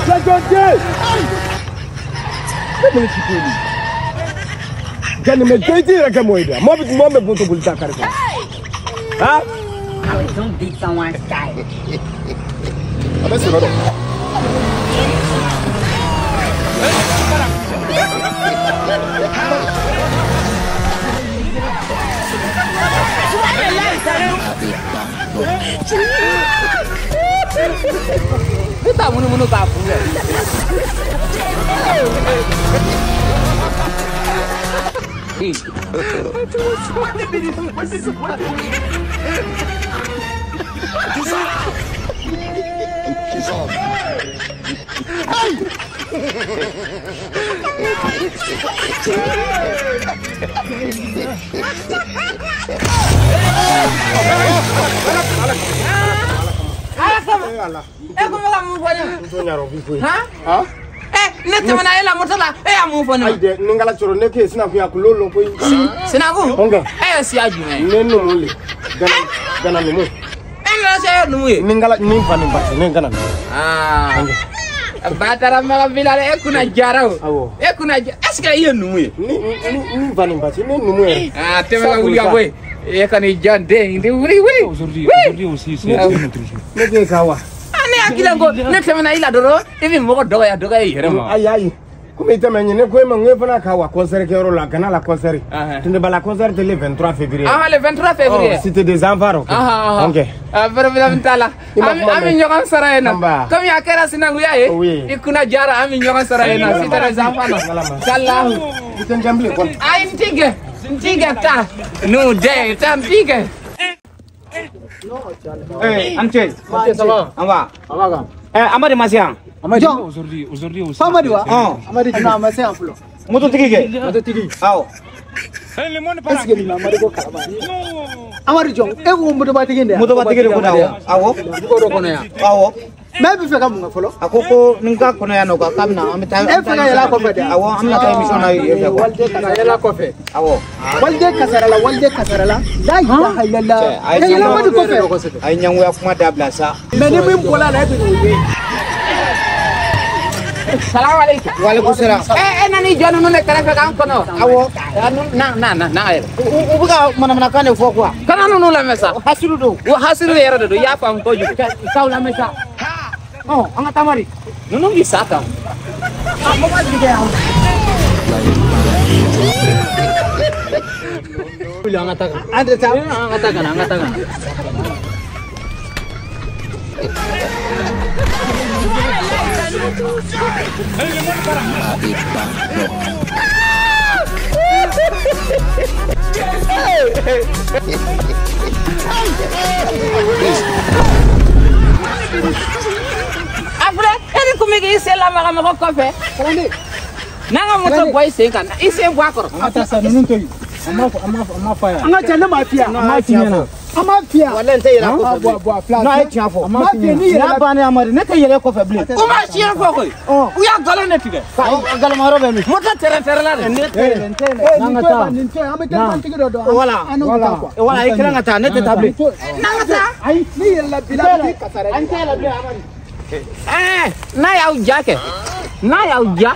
Jɔn ne mun ci ko ni jani me jɔn yɛrɛ kɛ mɔgɔ ye dɛ mɔgɔ bɛ moto boli ta kari kɔnɔ ha. I don't beat someone's style. A bɛ sɔrɔ dɛ. Ne t'a munumunu k'a kunbɛn. E ko bɛ ka mun fɔ ne ma? Han? Ne tɛmɛna e la moto la, e y'a mun fɔ ne ma? Ayi dɛ, ni n kala cɔrɔ ne k'e sinakunya kulo lɔ koyi. Sinakun? E ye siya jumɛn ye? Ne numu le. Gana numu. E nana se e ye numu ye? Ni n kala ni n fa ni n ba cɛ, ne gana numu. Aa. Batara maga bila dɛ, e kunna jara o. Awɔ. E kunna jara, est ce que i ye numu ye? Ni n fa ni n ba cɛ, ne numu yɛrɛ. Aa tɛmɛ ka wuli ka bɔ yen. E ka n'i jɔ n den, wuli wuli. Aujourd'hui aussi, c'est notre jour. Ne k'e ka wa? Ne hakili ko ne tɛmɛna i la dɔrɔn i bɛ mɔgɔ dɔgɔya dɔgɔya i yɛrɛ ma. Ayi ayi komi i tɛmɛ ɲɛ ne ko e ma n ko e fana ka wa concert kɛyɔrɔ la Gana la concert. Tundeba la concert le 23 février. Ah le 23 février. Oh, cité des enfants. Ok. Ah problème t'a la. An bɛ ɲɔgɔn sɔrɔ yen nɔ. Komi a kɛra sinankunya ye. I kunna jara an bɛ ɲɔgɔn sɔrɔ yen nɔ cité des enfants na. Salahu. I tɛ n gɛn bilen kɔni. Ayi n t'i gɛn n t'i gɛn taa. N'u den taa n t'i gɛn. Eh, Amche. Ça va? On va. On va. Eh, Amadi Masian. Amadi. Aujourd'hui aussi. Amadi wa? Amadi na Masian fɔlɔ. Moto tigi kɛ? Moto tigi. Awɔ. Est-ce que nin Amadi ko kalama? Amadi jɔn, e ko motobatigi de? Motobatigi de ko na awɔ. Awɔ. Dugu dɔ kɔnɔ yan. Awɔ. Mais e bɛ fɛ ka mun kɛ fɔlɔ? A ko ko ni n ka kɔnɔ yan nɔ k'a bɛna an bɛ taa. E fɛ ka yɛlɛ a kɔfɛ de? Awɔ, an bɛna taa émission na yen fɛ quoi. Waliden ka yɛlɛ a kɔfɛ. Awɔ. Waliden kasara la, waliden kasara la. La ilaha illallah. Ka yɛlɛ Amadi kɔfɛ. A ye ɲɛngoya kuma dabila sa. Mais ni min bɔra a la e bɛ n'o ye. Salam alaikum. Wa alaikum salam. E nana i jɔ ninnu de kɛrɛfɛ k'an kɔnɔ. Awɔ. Na na na na yɛrɛ. U bɛ ka manamanakan de fɔ quoi. Kana ninnu lamɛn sa. Hasiru don. O hasiru yɛrɛ de don, i y'a faamu kojugu. K'aw lamɛn sa. Ɔ an ka taa Mari. Ninnu b'i sa tan. A mɔgɔ jigin yan. Wuli an ka taa kan. An tɛ taa. An ka taa kan, an ka taa kan. A filɛ e ni kun bɛ k'i sen lamaga mɔgɔ kɔfɛ. N'an ka moto bɔ i sen kan, i sen bɔ a kɔrɔ. An ka taa sa ninnu to yen. An m'a fɔ yan. An ka ca ne m'a f'i ye. An m'a f'i ɲɛna. An m'a f'i ye. Walayi n tɛ yɛlɛ a kɔfɛ bilen. N'a ye tiɲɛ fɔ. An m'a f'i ye n'i yɛlɛla. N'a bannen Amadi ne tɛ yɛlɛ kɔfɛ bilen. U ma tiɲɛ fɔ koyi. U y'a nkalon de tigɛ. Nkalonma yɔrɔ bɛ min? Moto tɛrɛntɛrɛla de. Ne tɛ yɛlɛ, n tɛ yɛlɛ. N'an ka taa. Nin to yen, an bɛ telefɔnitigi dɔ dɔn. Voilà. An n'o bɛ taa quoi. Voilà, i kelen ka taa, ne tɛ taa bilen. N'an ka taa. Ayi, n'i yɛlɛla bi la, a bɛ t'i kasara. An tɛ yɛlɛ bilen Amadi. N'a y'aw ja kɛ, n'a y'aw ja.